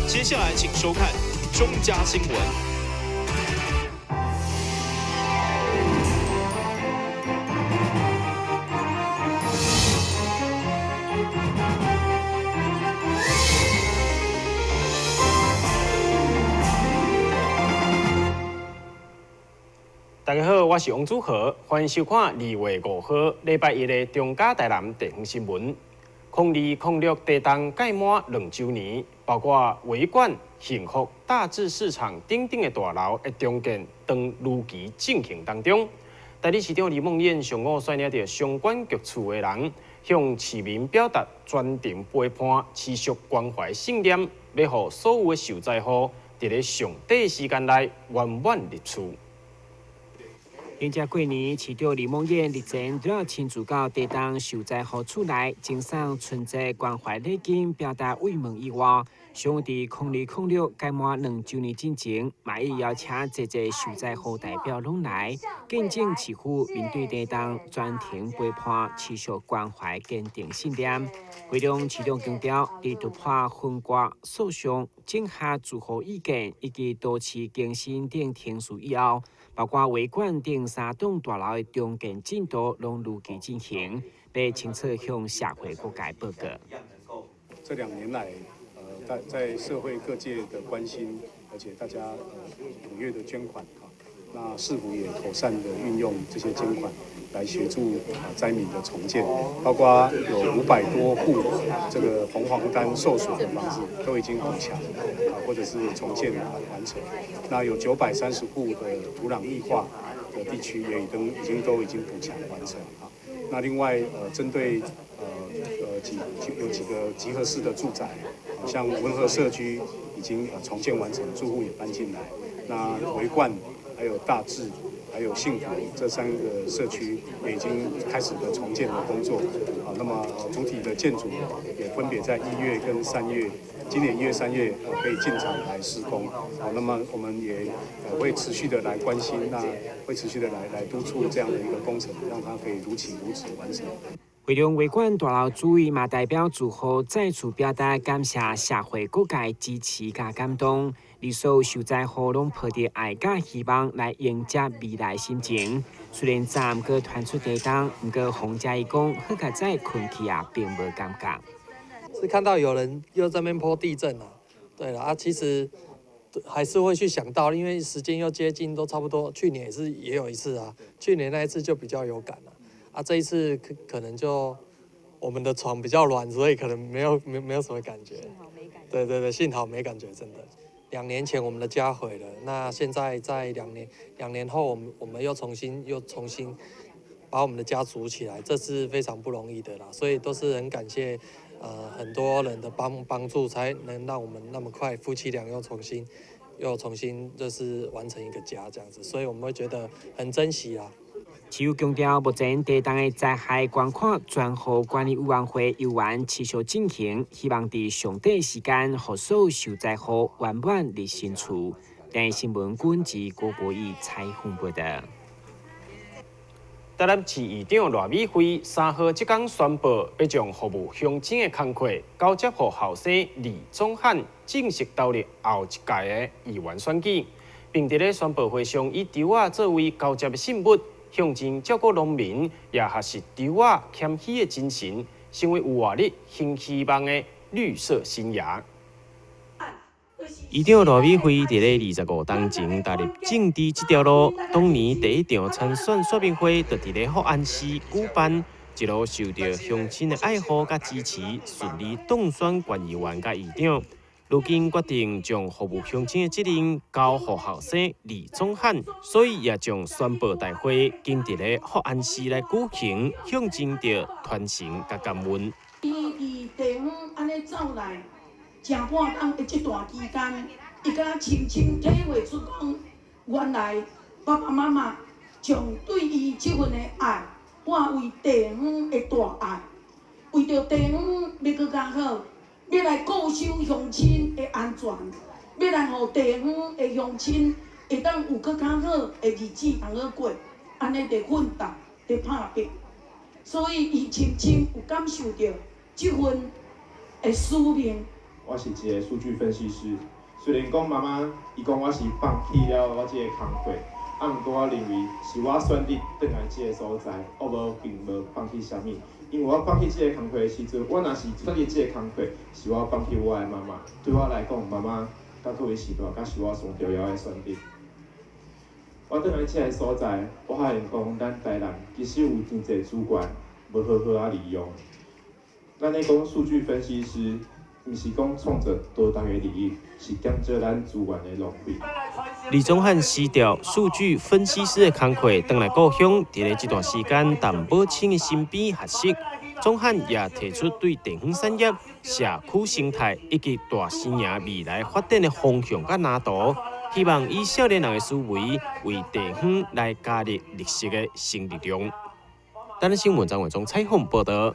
接下來請收看中嘉新聞。大家好，我是王祖豪，歡迎收看2月5號禮拜一的中嘉台南地方新聞。02-06地動屆滿2週年，包括維冠、幸福、大智市場等等的大樓的重建，當如期進行當中。代理市長李孟諺上午率領著相關局處的人，向市民表達專程陪伴、持續關懷信念，欲予所有的受災戶佇咧上短時間內圓滿入厝。迎接過年，市長李孟諺日前除了親自到地動受災戶厝內，贈送春節關懷禮金，表達慰問以外，上午佇02-06屆滿2週年進前，嘛已邀請濟濟受災戶代表攏來，見證市府面對地動專程陪伴、持續關懷、堅定信念。會中市長強調，佇突破分割、訴訟、整合住戶意見以及都市更新等程序以後，包括維冠等三棟大樓的重建進度攏如期進行，欲清楚向社會各界報告。這2年來，在社會各界的關心，而且大家踴躍的捐款啊，那市府也妥善的運用這些捐款來協助災民的重建，包括有500多戶這個紅黃單受損的房子都已經補強啊，或者是重建完成。那有930戶的土壤液化的地區也已經補強完成啊。那另外針對有幾個集合式的住宅，像文和社區已經重建完成，住戶也搬進來。那維冠、還有大智、還有幸福這三個社區也已經開始了重建的工作。啊，那麼主體的建築也分別在1月跟3月，今年1月、3月可以進場來施工。好，那麼我們也會持續的來關心，那會持續的來督促這樣的一個工程，讓它可以如期如質完成。會中維冠大樓主委嘛代表住戶再次表達感謝社會各界支持佮感動，而所有受災戶攏抱著愛佮希望來迎接未來心情。雖然昨昏閣傳出地動，毋過洪家伊講，好佳哉睏去也並無感覺。是看到有人又在那邊 PO 地震了，對了啊，其實還是會去想到，因為時間又接近，都差不多。去年也是也有一次啊，去年那一次就比較有感了。啊，這一次可能就我們的床比較軟，所以可能沒有什麼感覺。幸好沒感覺。對對對，幸好沒感覺，真的。2年前我們的家毀了，那現在在兩年後，我們又重新把我們的家組起來，這是非常不容易的啦。所以都是很感謝很多人的幫助，才能讓我們那麼快夫妻倆又重新就是完成一個家這樣子，所以我們會覺得很珍惜啦。市府強調，目前地動的災害捐款專戶管理委員會猶原持續進行，希望佇上短時間，予所有受災戶圓滿入新厝。電視新聞軍之郭國義採訪報導。台南市議長賴美惠3號這工宣布，欲將服務鄉親的工課交接予後生李宗翰，正式投入後一屆的議員選舉，並佇咧宣布會上以稻仔作為交接的信物，象徵照顧農民，也學習稻仔謙虛的精神，成為有活力、新希望的綠色新芽。議長賴美惠佇咧25冬前踏入政治這條路，當年第一場參選說明會就佇咧福安市舉辦，一路受著鄉親的愛護佮支持，順利當選縣議員佮議長。如今決定將服務鄉親的責任交予後生李宗翰，所以也將宣布大會揀佇咧福安市來舉行，象徵著傳承佮感恩。伊佇地方按呢走來，誠半冬的這段期間，伊敢深深體會出講，原來爸爸媽媽將對伊這份的愛化為地方的大愛，為著地方欲閣較好，欲來固守鄉親的安全，欲來予地方的鄉親會當有閣較好的日子通好過，按呢佇奮鬥，佇拍拚。所以，伊深深有感受著這份的使命，我是一个數據分析師。雖然講媽媽伊講我是放棄了我這个工課，啊，毋過我認為是我選擇轉來這个所在，我無並無放棄啥物。因為我放棄這个工課的時陣，我若是選擇這个工課，是我放棄我的媽媽。對我來講，媽媽佮各位時代，才是我上重要的選擇。我轉來這个所在，我發現講，咱台南其實有真濟資源無好好仔利用。咱咧講數據分析師，毋是講創造多大的利益，是減少咱資源的浪費。李宗翰辭掉數據分析師的工課，轉來故鄉，佇咧這段時間，淡寶親的身邊學習。宗翰也提出對地方產業、社區生態以及大生營未來發展的方向佮藍圖，希望以少年人的思維為地方來加入綠色的新力量。台南新聞張偉忠採訪報道。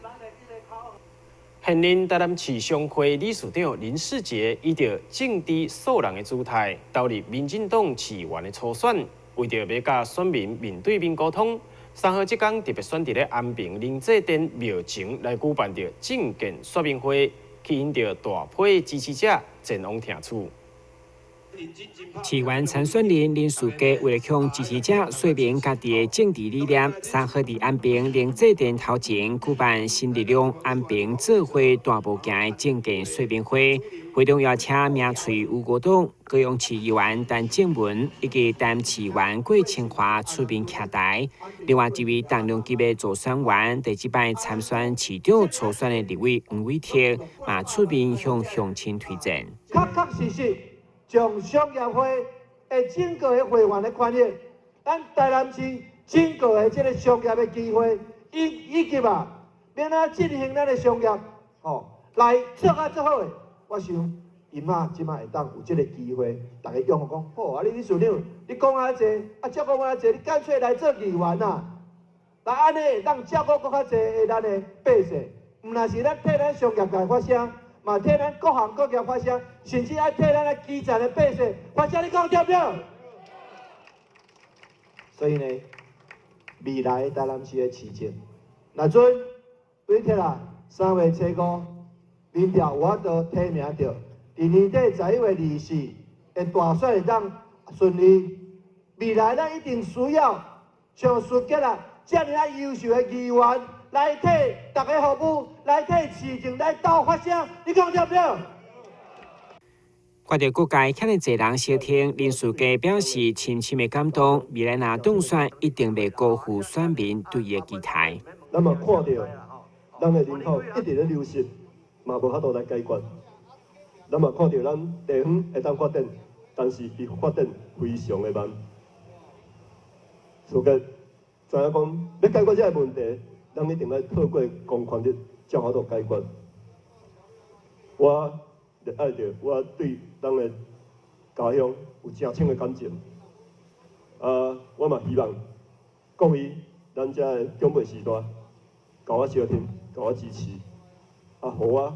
現任台南市商會理事長林世杰，以著政治素人的姿態，投入民進黨市議員的初選，為著欲佮選民面對面溝通，3號這工特別選佇咧安平靈濟殿廟前來舉辦著政見說明會，吸引著大批支持者前往聽取。市議員參選人林世杰為了向支持者說明家己的政治理念，3號佇安平靈濟殿頭前舉辦新力量安平做伙大步行的政見說明會，會中邀請名嘴吳國棟、高雄市議員陳正文以及台南市議員郭清華出面徛台。另外一位重量級的助選員，第這擺參選市長初選的立委黃偉哲，嘛出面向鄉親推薦。確確實實。將商業會的整個的會員的權益，咱台南市整個的這个商業的機會，以及啊，欲按怎進行咱的商業，吼，來做較做好的，我想𪜶啊，這擺會當有這个機會，逐家擁護講，好啊，你理事長，你講較濟，啊照顧阮較濟，你乾脆來做議員啊，來按呢會當照顧閣較濟的咱的百姓，毋但是咱替咱商業界發聲。嘛替咱各行各業發聲，甚至愛替咱的基層的百姓發聲，你講對毋對？所以呢，未來台南市的市政，若準偉哲啊，3月初5，民調有法度提名著，佇年底11月24的大選會當順利。未來咱一定需要像世杰啊遮爾仔優秀的議員來替大家服務，來替市政來鬥發聲，你講對毋對？看著各界遐爾濟人相挺，林世杰表示深深的感動。未來若當選，一定袂辜負選民對伊的期待。咱嘛看著，咱的人口一直咧流失，嘛無法度來解決。咱嘛看著咱地方會當發展，但是伊發展非常的慢。所以知影講，欲解決這个問題，咱一定愛透過公權力才有法度解決。我熱愛著，我對咱的家鄉有誠深的感情。啊，我嘛希望各位咱遮的長輩時代，共我相挺，共我支持，啊，予我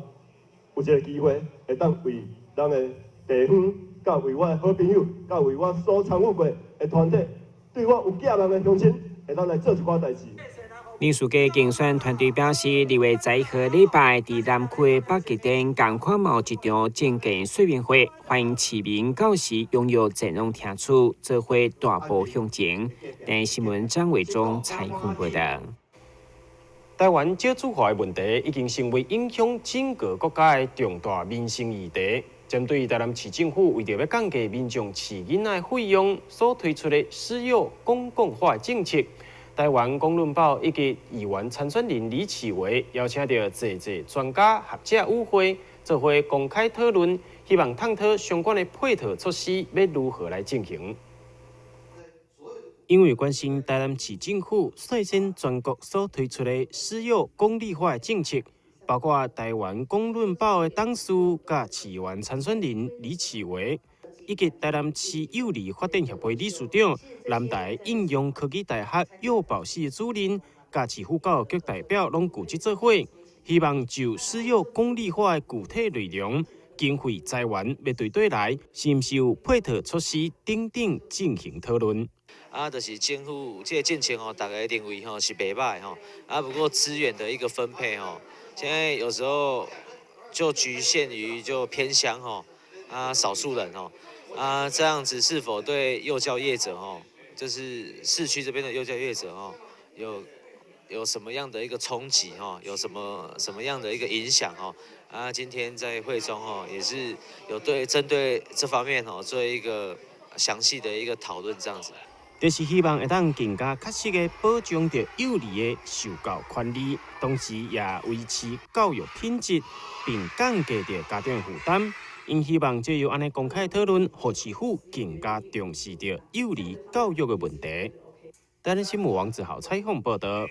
有這个機會，會當為咱的地方，佮為我的好朋友，佮為我所參與過的團體，對我有寄望的鄉親，會當來做一寡代誌。林世杰競選團隊表示，2月11號禮拜，佇南區的北極殿仝款嘛有一場政見說明會，歡迎市民到時踴躍前往聽取，做伙大步向前。電視新聞張偉忠採訪報道。台灣少子化的問題已經成為影響整個國家的重大民生議題。針對台南市政府為著欲降低民眾飼囡仔的費用所推出的師幼公共化政策，台灣公論報以及議員參選人李啟維邀請著濟濟專家學者與會，做伙公開討論，希望探討相關的配套措施欲如何來進行。因為關心台南市政府率先全國所推出的師幼公立化的政策，包括台灣公論報的董事佮市議員參選人李啟維，以及台南市幼兒發展協會理事長、南台應用科技大學幼保系的主任、佮市府教育局代表攏聚集做伙，希望就師幼公立化的具體內容、經費財源欲佗佗來，是毋是有配套措施等等進行討論。啊，就是政府這个政策吼，大家認為吼是袂䆀吼，啊，不過資源的一個分配吼，現在有時候就局限於就偏鄉吼，啊少數人哦，啊這樣子是否對幼教業者哦，就是市區這邊的幼教業者哦，有什麼樣的一個衝擊哦，有什麼樣的一個影響哦？啊，今天在會中哦，也是有對針對這方面哦做一個詳細的一個討論，這樣子。就是希望會當更加確實的保障著幼兒的受教權利，同時也維持教育品質，並降低著家長負擔。𪜶希望藉由按呢公開討論，予市府更加重視著幼兒教育的問題。台南新聞王子豪採訪報道。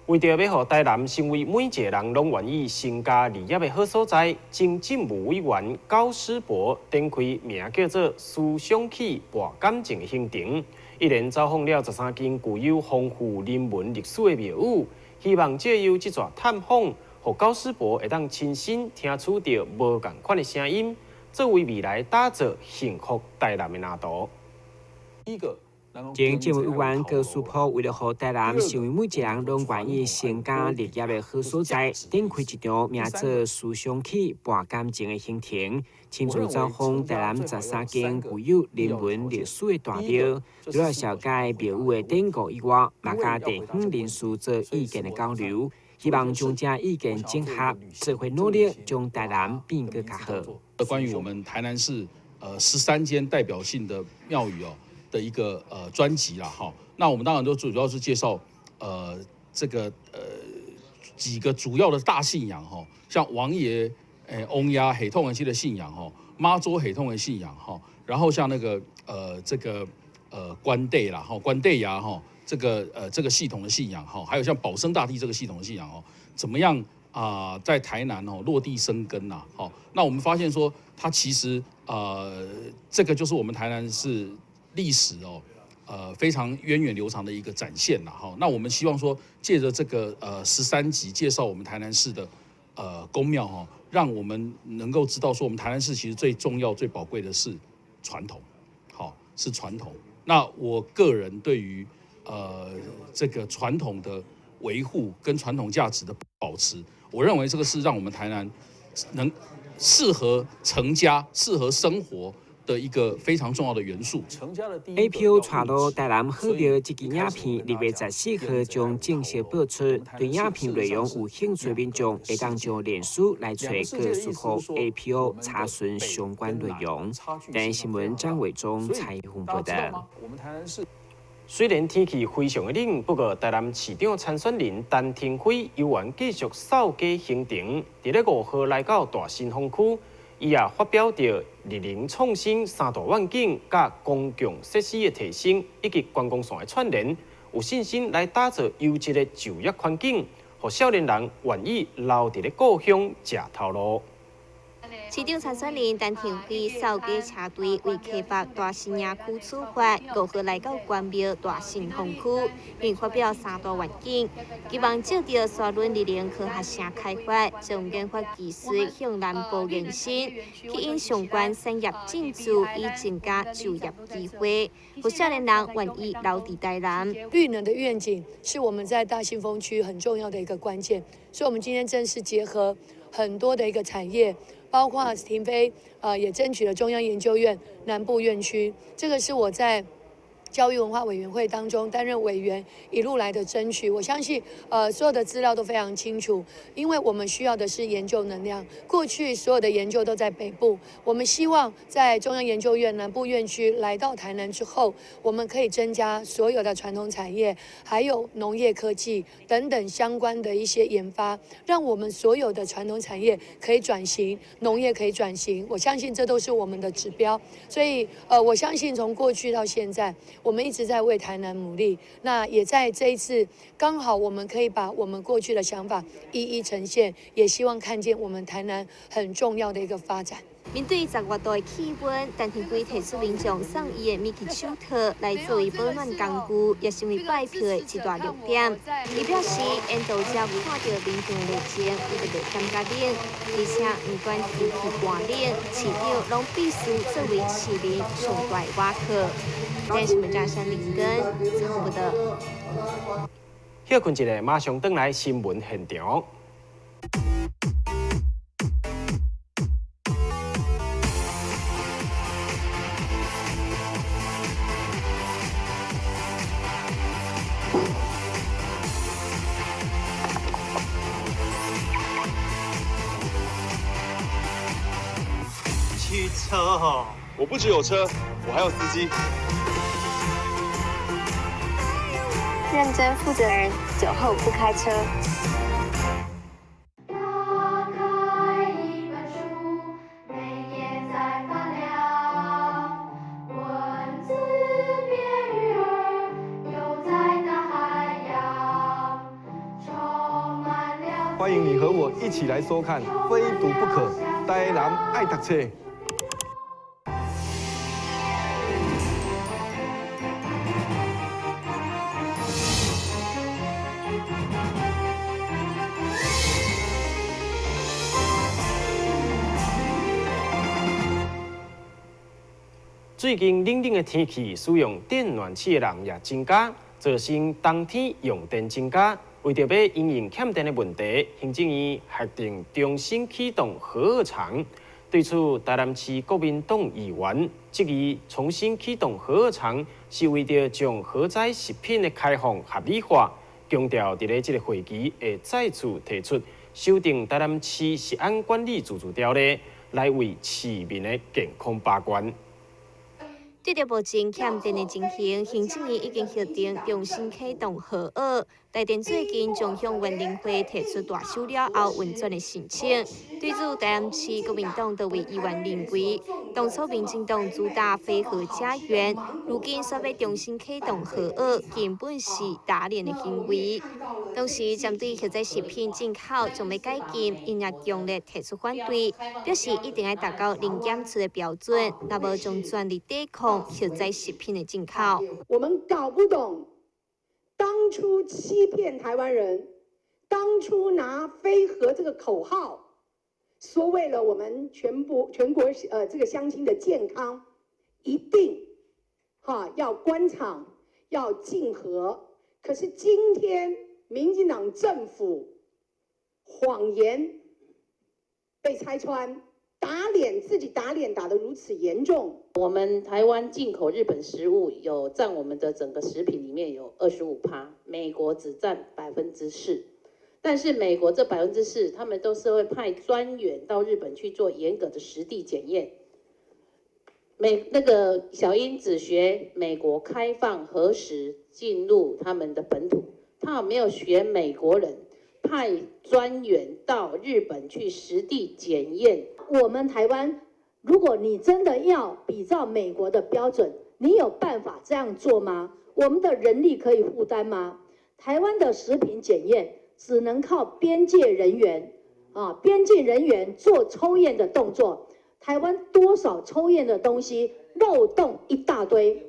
為著欲予台南成為每一个人攏願意成家立業的好所在，前政務委員高詩博展開名叫做“思想起博感情”的行程，一連走訪了13間具有豐富人文歷史的廟宇，希望藉由這逝探訪，予高詩博會當親身聽取著無仝款的聲音，作為未來打造幸福台南的藍圖。一個。前政務委員高詩博為著予台南成為每一个人攏願意成家立業的好所在，展開一場名做“思想起博感情”的行程，親自走訪台南13間具有人文歷史的大廟，除了紹介廟宇的典故以外，嘛佮地方人士做意見的交流，希望將這意見整合，做伙努力將台南變閣較好。關於我們台南市13間代表性的廟宇哦的一個專輯啦，哈，那我們當然都主要是介紹這個幾個主要的大信仰哈，像王爺、王爺系統的這個信仰哈，媽祖系統的信仰哈，然後像那個這個關帝啦哈，關帝爺哈，這個系統的信仰哈，還有像保生大帝這個系統的信仰哦，怎麼樣啊，在台南哦落地生根呐，好，那我們發現說，它其實這個就是我們台南市歷史哦，非常源遠流長的一個展現啦，哈。那我們希望說，借著這個13集介紹我們台南市的宮廟哈，讓我們能夠知道說，我們台南市其實最重要、最寶貴的是傳統，好，是傳統。那我個人對於這個傳統的維護跟傳統價值的保持，我認為這個是讓我們台南能適合成家、適合生活的一個非常重要的元素。 APO 帶路台南好廟這支影片，2月14號將正式播出。對影片內容有興趣的民眾，會當上臉書來揣高詩博 APO 查詢相關內容。台南新聞張偉忠採訪報道。雖然天氣非常的冷，不過台南市長參選人陳亭妃猶原繼續掃街行程，佇咧5號來到大新豐區。伊也發表著綠能創新三大願景，佮公共設施的提升，以及觀光線的串聯，有信心來打造優質的就業環境，予少年人願意留佇咧故鄉食頭路。市長參選人陳亭妃掃街車隊為溪北大新營區出發，5號來到關廟大新豐區，並發表三大願景，希望藉著沙崙綠能科學城開發，將研發技術向南部延伸，吸引相關產業進駐，以增加就業機會，予少年人願意留佇台南。綠能的願景是我們在大新豐區很重要的一個關鍵，所以，我們今天正式結合很多的一個產業。包括亭妃，也爭取了中央研究院南部院區，這個是我在教育文化委員會當中擔任委員一路來的爭取。我相信，所有的資料都非常清楚，因為我們需要的是研究能量。過去所有的研究都在北部，我們希望在中央研究院南部院區來到台南之後，我們可以增加所有的傳統產業，還有農業科技等等相關的一些研發，讓我們所有的傳統產業可以轉型，農業可以轉型。我相信這都是我們的指標。所以，我相信從過去到現在，我們一直在為台南努力，那也在這一次，剛好我們可以把我們過去的想法一一呈現，也希望看見我們台南很重要的一個發展。面對10外度的氣溫，陳亭妃提出民眾送伊的米奇手套來作為保暖工具，也成為拜票的一大亮點。伊表示，緣投者看著民眾的熱情，伊就袂感覺冷，而且毋管天氣寒冷，市長攏必須作為市民上大的倚靠。電視媒體林根差不多。歇睏一下，馬上轉來新聞現場。汽车哦，我不只有车，我还有司机。认真负责人，酒后不开车。打开一本书，每页在发亮，文字变鱼儿，游在大海洋，充满了。欢迎你和我一起来收看《非读不可》，台南爱读册。最近冷冷的天气，使用电暖气的人也增加，造成冬天用电增加。为著欲因应欠电的问题，行政院决定重新启动核二厂。对此，台南市国民党议员质疑，重新启动核二厂是为著将核灾食品的开放合理化，强调伫咧这个会期会再次提出修订台南市食安管理自治条例，来为市民的健康把关。对著目前欠电的情形，行政院已经核定重新启动核二。台电最近将向原能会提出大修了后运转的申请。对此，台南市国民党多位议员认为，当初民进党主打非核家园，如今煞欲重新启动核二，根本是打脸的行为。同时，针对核灾食品进口将欲解禁，𪜶也强烈提出反对，表示一定爱达到零检出的标准，若无将全力抵抗核灾食品的进口。我们搞不懂，当初欺骗台湾人，当初拿非核这个口号，说为了我们全国这个乡亲的健康，一定要关厂，要禁核。可是今天民进党政府谎言被拆穿，打脸自己打脸打得如此严重。我们台湾进口日本食物有占我们的整个食品里面有25%，美国只占4%，但是美国这4%，他们都是会派专员到日本去做严格的实地检验。那个小英只学美国开放核食进入他们的本土，他有没有学美国人派专员到日本去实地检验？我们台湾，如果你真的要比照美国的标准，你有办法这样做吗？我们的人力可以负担吗？台湾的食品检验只能靠边界人员啊，边境人员做抽验的动作。台湾多少抽验的东西漏洞一大堆，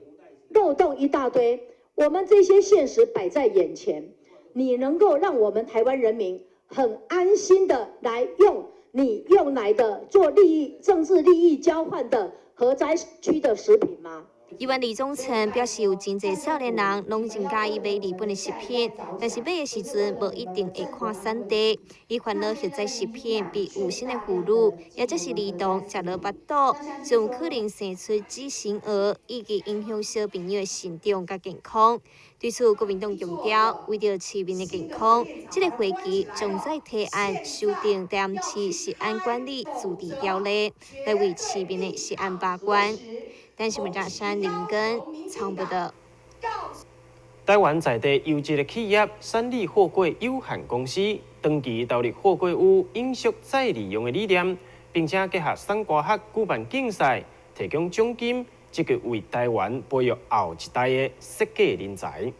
漏洞一大堆。我们这些现实摆在眼前，你能够让我们台湾人民很安心的来用你用来的做利益、政治利益交换的核灾区的食品吗？议员李宗成表示，有真济少年人拢真佮意买日本的食品，但是买的时阵无一定会看产地。伊烦恼核灾食品被有心的妇女，也就是儿童食落腹肚，就有可能生出畸形儿，以及影响小朋友的成长佮健康。对此，国民党强调，为著市民的健康，这个会期将再提案修订台南市食安管理自治条例，来为市民的食安把关。但是，文山林根仓不得。台湾在地优质的企业三立货柜有限公司，长期投入货柜屋永续再利用的理念，并且结合产官学举办竞赛，提供奖金，积极为台湾培育后一代的设计人才。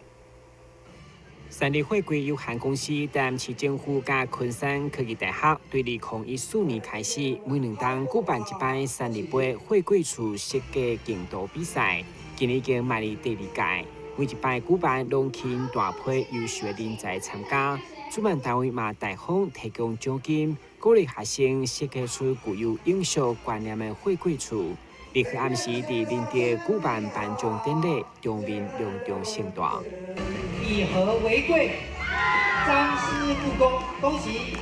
三立货柜有限公司、台南市政府佮昆山科技大学，对2014年开始，每两冬举办一摆三立杯货柜厝设计竞图比赛，今年已经迈入第二届。每一摆举办，拢吸引大批优秀的人才参加。主办单位嘛大方提供奖金，鼓励学生设计出具有永续观念的货柜厝。立刻暗时伫林地举办颁奖典礼，场面隆重盛大。以和为贵，张师故宫，恭喜！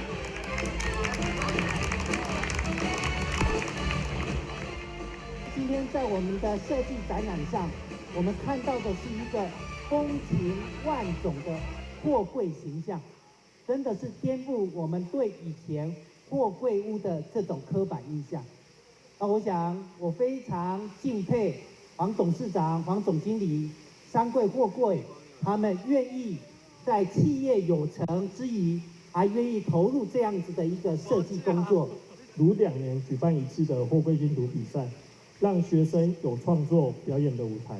今天在我们的设计展览上，我们看到的是一个風情萬種的貨櫃形象，真的是顛覆我們對以前貨櫃屋的這種刻板印象。那我想，我非常敬佩黃董事長、黃總經理、三櫃貨櫃，他們願意在企業有成之餘，還願意投入這樣子的一個設計工作。如2年舉辦一次的貨櫃拼圖比賽，讓學生有創作表演的舞台。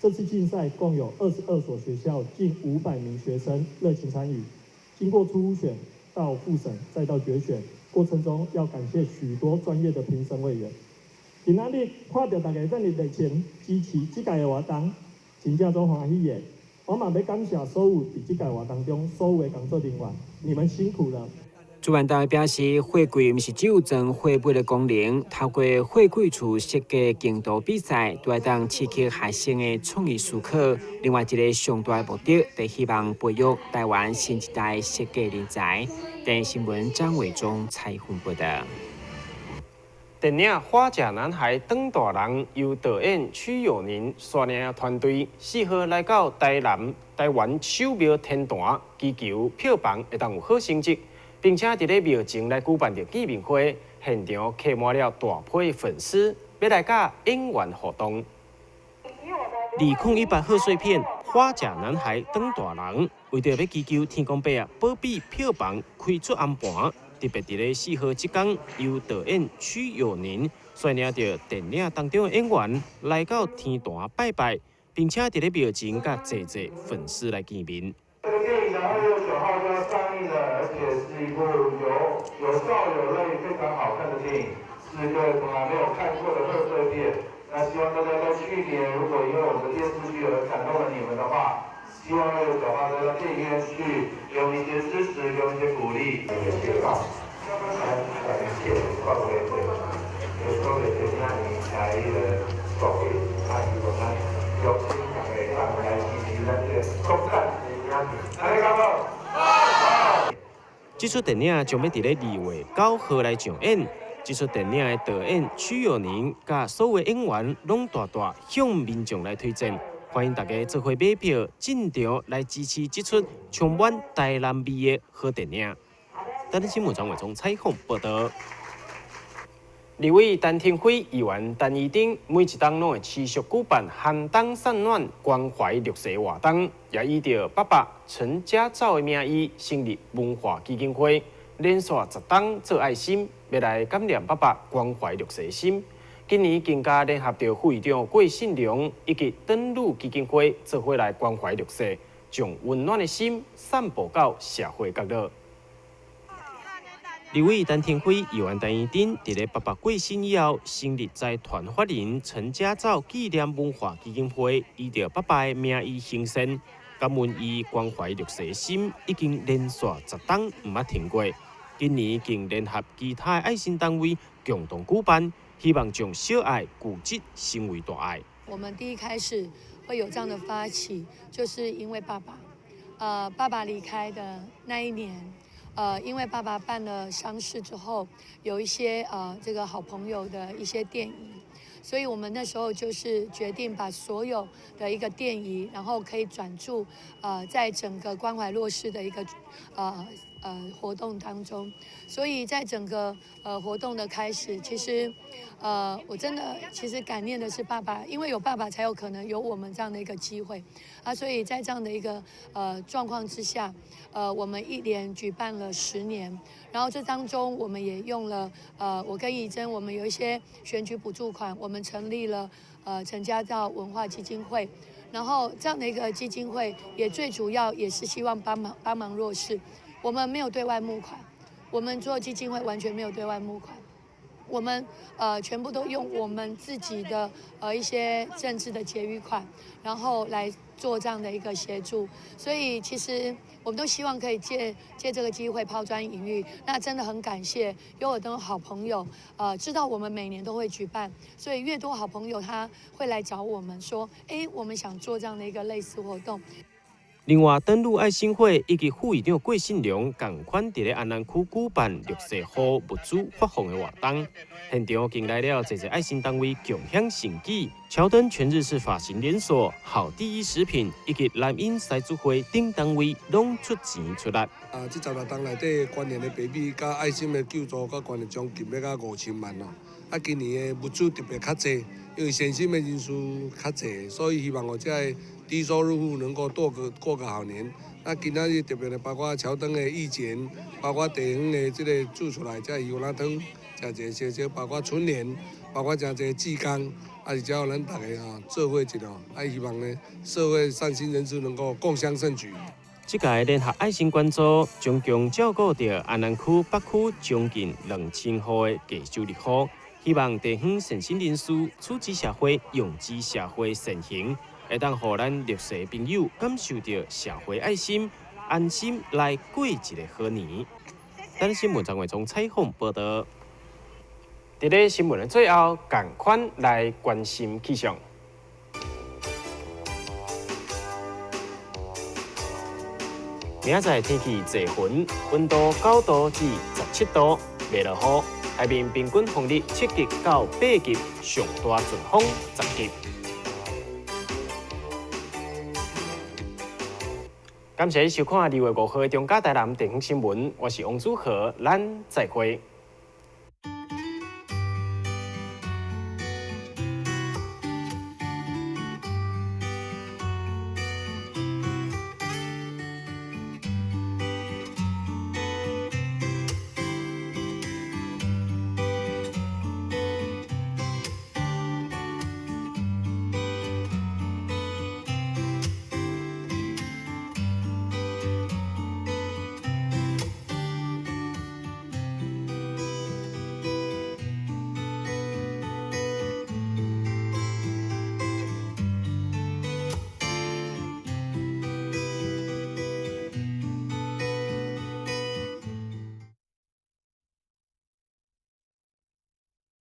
這次競賽共有22所學校近500名學生熱情參與。經過初選到複審再到決選，過程中要感謝許多專業的評審委員。今仔日看著大家遮爾熱情支持這屆的活動，真正足歡喜的。我嘛欲感謝所有佇這屆活動中所有的工作人員，你們辛苦了。主辦單位表示，貨櫃毋是只有裝貨物的功能，透過貨櫃厝設計競圖比賽，都會當刺激學生的創意思考。另外一个上大的目的，就是希望培育台灣新一代設計人才。電視新聞張偉忠採訪報道。電影《花甲男孩》轉大人由導演屈有寧率領團隊4號來到台南台灣首廟天壇，祈求票房會當有好成績，並且佇咧廟前來舉辦著見面會，現場客滿了大批粉絲，欲來佮演員互動。2018賀歲片《花甲男孩》轉大人，為著欲祈求天公伯仔保庇票房開出紅盤。特別佇咧4號這工，由導演屈有寧率領著電影當中的演員來到天壇拜拜，並且佇咧廟前佮濟濟粉絲來見面。這個電影呢，2月9號就要上映了，而且是一部有笑有淚、非常好看的電影，是各位從來沒有看過的賀歲片。那希望大家在去年，如果因為我們的電視劇而感動了你們的話，希望2月9號都到電影院去，給我們一些支持，給我們一些鼓勵。感謝各位的，各位的今日來國語，啊，希望咱邀請大家來支持咱這個國產的影片。按呢敢無？好。這齣電影將欲佇咧2月9號來上演。這齣電影的導演屈有寧佮所有演員攏大大向民眾來推薦，歡迎大家做伙買票進場來支持這齣充滿台南味的好電影。台南新聞張偉忠採訪報道。立委陳亭妃、議員陳怡貞每一冬攏會持續舉辦寒冬送暖關懷弱勢活動，也以著爸爸陳家藻的名義成立文化基金會，連續10冬做愛心，欲來感念爸爸關懷弱勢心。今年更加聯合著副議長郭信良以及登錄基金會做伙來關懷弱勢，將溫暖的心散布到社會角落。立委陳亭妃、議員陳怡貞佇咧爸爸過身以後，成立財團法人陳家藻紀念文化基金會，以著爸爸的名義行善，感恩伊關懷弱勢心，已經連續10冬毋捌停過。今年更聯合其他愛心單位共同舉辦，希望將小愛聚積成為大愛。我們第一開始會有這樣的發起，就是因為爸爸，爸爸離開的那一年。因為爸爸辦了喪事之後，有一些這個好朋友的一些奠儀，所以我們那時候就是決定把所有的一個奠儀，然後可以轉注在整個關懷弱勢的一個活動當中。所以在整個活動的開始，其實我真的其實感念的是爸爸，因為有爸爸才有可能有我們這樣的一個機會啊。所以在這樣的一個狀況之下，我們一連舉辦了10年，然後這當中我們也用了我跟怡貞，我們有一些選舉補助款，我們成立了陳家藻文化基金會，然後這樣的一個基金會也最主要也是希望幫忙幫忙弱勢。我們沒有對外募款，我們做基金會完全沒有對外募款，我們全部都用我們自己的一些政治的結餘款，然後來做這樣的一個協助。所以其實我們都希望可以借這個機會拋磚引玉。那真的很感謝有很多好朋友，知道我們每年都會舉辦，所以越多好朋友他會來找我們說，哎，我們想做這樣的一個類似活動。另外，登錄愛心會以及副議長郭信良仝款佇咧安南區舉辦綠色戶物資發放的活動，現場迎來了濟濟愛心單位共享盛舉，喬登全日式髮型連鎖、好第一食品以及南英獅子會等單位攏出錢出力。啊，這十六冬內底關聯的白米佮愛心的救助，佮關聯將近欲到5000萬咯。啊，今年的物資特別較濟，因為善心的人士較濟，所以希望哦，這个低收入戶能夠過個好年。那今仔日特別的包括喬登的義剪，包括地方的這個煮出來這魚丸仔湯，誠濟小小，包括春聯，包括誠濟志工，啊是只要咱大家吼做伙一路，啊希望呢社會善心人士能夠共襄盛舉。這屆聯合愛心捐助總共照顧著安南區北區將近2000戶的低收入戶，希望地方善心人士處之社會，用之社會善行，會當予咱弱勢朋友感受著社會愛心，安心來過一个好年。等新聞張偉忠採訪報導。佇咧新聞的最後，仝款來關心氣象。明仔載天氣濟雲，溫度9度至17度，袂落雨。海面平均風力7級到8級，上大陣風10級。感謝收看2月5號中嘉台南地方新聞，我是王祖豪，咱再會。